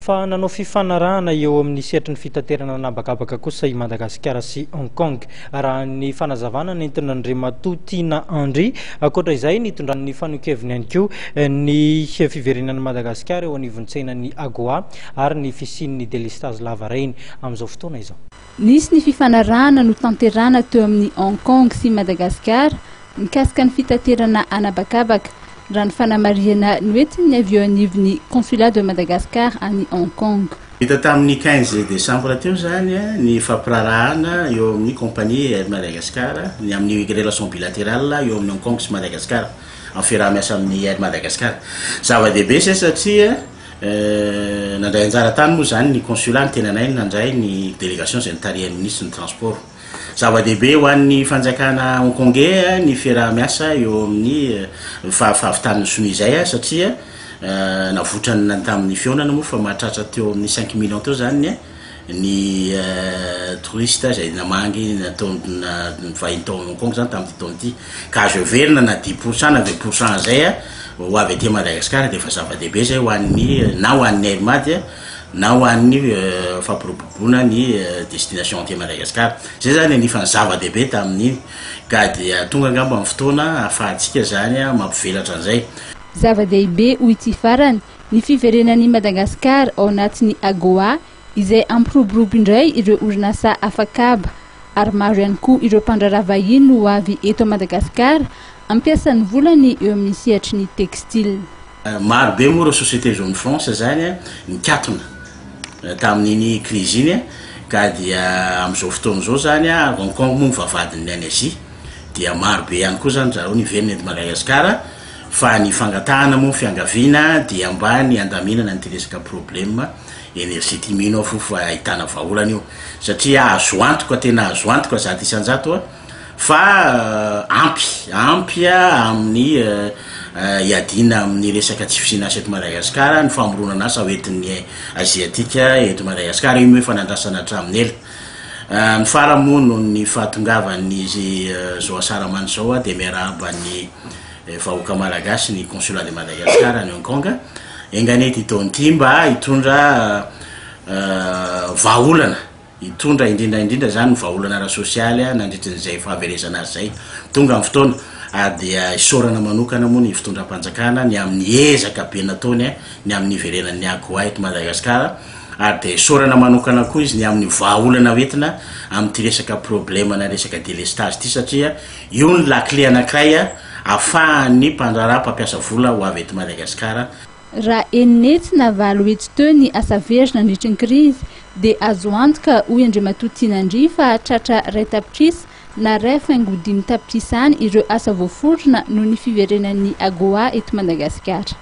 Fa nanao fifanarahana eo amin'ny sehatry ny fitaterana an'habakabaka kosa i Madagasikara sy Hong Kong, raha ny fanazavana nentin'Andriamatoa Tiana Andry. Ankoatra izay, nitondran'ny fanehoan-keviny ihany koa ny fiverenan'i Madagasikara eo anivon'ny tsenan'ny Agoa ary ny fisian'ny delestazy lavareny amin'izao fotoana izao. Nisy ny fifanarahana notanterahana teo amin'i Hong Kong sy Madagasikara mikasika ny fitaterana an'habakabaka. Raha ny fanamarihana noentin'ny avy eo anivon'ny Consulat de Madagascar any Hong Kong. Vita tamin'ny 15 décembre teo izany ny fampiraharahana eo amin'ny compagnie Air Madagascar ny amin'ny relation bilatérale eo amin'ny Hong Kong sy Madagascar amin'ny fiaraha-miasa amin'ny Air Madagascar. Zava-dehibe izay satria nandray anjara tany moa izany ny consulat, ny tenanay nandray ny délégation izay notarihan'ny minisitry ny transport. Zava-dehibe ho an'ny fanjakana Hongkongais ny fiaraha-miasa eo amin'ny fahavitan'ny sonia izay satria navoitrany tamin'ny fihaonana moa fa mahatratra teo amin'ny cinq millions teo izany ny touriste izay namangy nivahiny tao Hong Kong izany tamin'ity taona ity ka azo heverina na dix pour cent na vingt pour cent izay ho avy aty Madagasikara dia efa zava-dehibe izay ho an'ny na ho an'ny Air Mad na ho an'ny fampiroboroboana ny destination aty Madagascar. Zay zany anifan'ny zava-dehibe tamin'iny ka dia tonga angamba ny fotoana ahafahantsika zany mampivelatra an'izay. Zava-dehibe hoy ity farany ny fiverenan'i Madagasikara ao anatin'ny AGOA izay hampiroborobo indray ireo orinasa afakaba ary maro ihany koa ireo mpandraharaha vahiny ho avy eto Madagasikara hampiasa ny volany eo amin'ny sehatry ny textile. Maro be moa ireo société zone franche zany nikatona tamin'iny crise iny ka dia amin'izao fotoana izao zany Hong Kong moa ny vavahadin'ny any Asie dia maro be ihany koa zany zareo niverina eto Madagasikara fa ny fangatahana moa ny fiangaviana dia mba ny handaminana an'ity resaka problème énergie ity mino aho fa ahitana vahaolana io satria azo antoka tena azo antoka 100% Fa ampy, ampy amin'ny hiadiana amin'ny resaka tsy fisiana asa eto Madagasikara ny famoronana asa hoentin'ny Aziatika eto Madagasikara, io moa efa nandrasana hatramin'ny ela. Ny farany moa noho ny fahatongavan'ny izao Asaramanitra izao dia miarahaba ny vahoaka Malagasy ny Consulat de Madagascar any Hong Kong, enga anie ity taona ity mba hitondra vahaolana. Hitondra indrindra indrindra izany ny vahaolana ara-sosialy nandritry izay fahaverezana azy izay. Tonga ny fotoana ary dia isaorana manokana moa ny fitondram-panjakana ny amin'ny ezaka be nataony ny amin'ny hiverenan'ny AGOA eto Madagasikara ary dia isaorana manokana koa izy ny amin'ny vahaolana hoentina amin'ity resaka problème-na resaka délestage ity satria io ny lakile anankiray ahafahan'ny mpandraharaha mpampiasa vola ho avy eto Madagasikara. Raha enina hetsy na valo hetsy teo ny asa very nandritry ny krizy dia azo antoka hoy Andriamatoa Tianandria fa tratra iray tapitrisa na iray faingo dimy tapitrisa any ireo asa voaforona noho ny fiverenan'ny AGOA eto Madagasikara.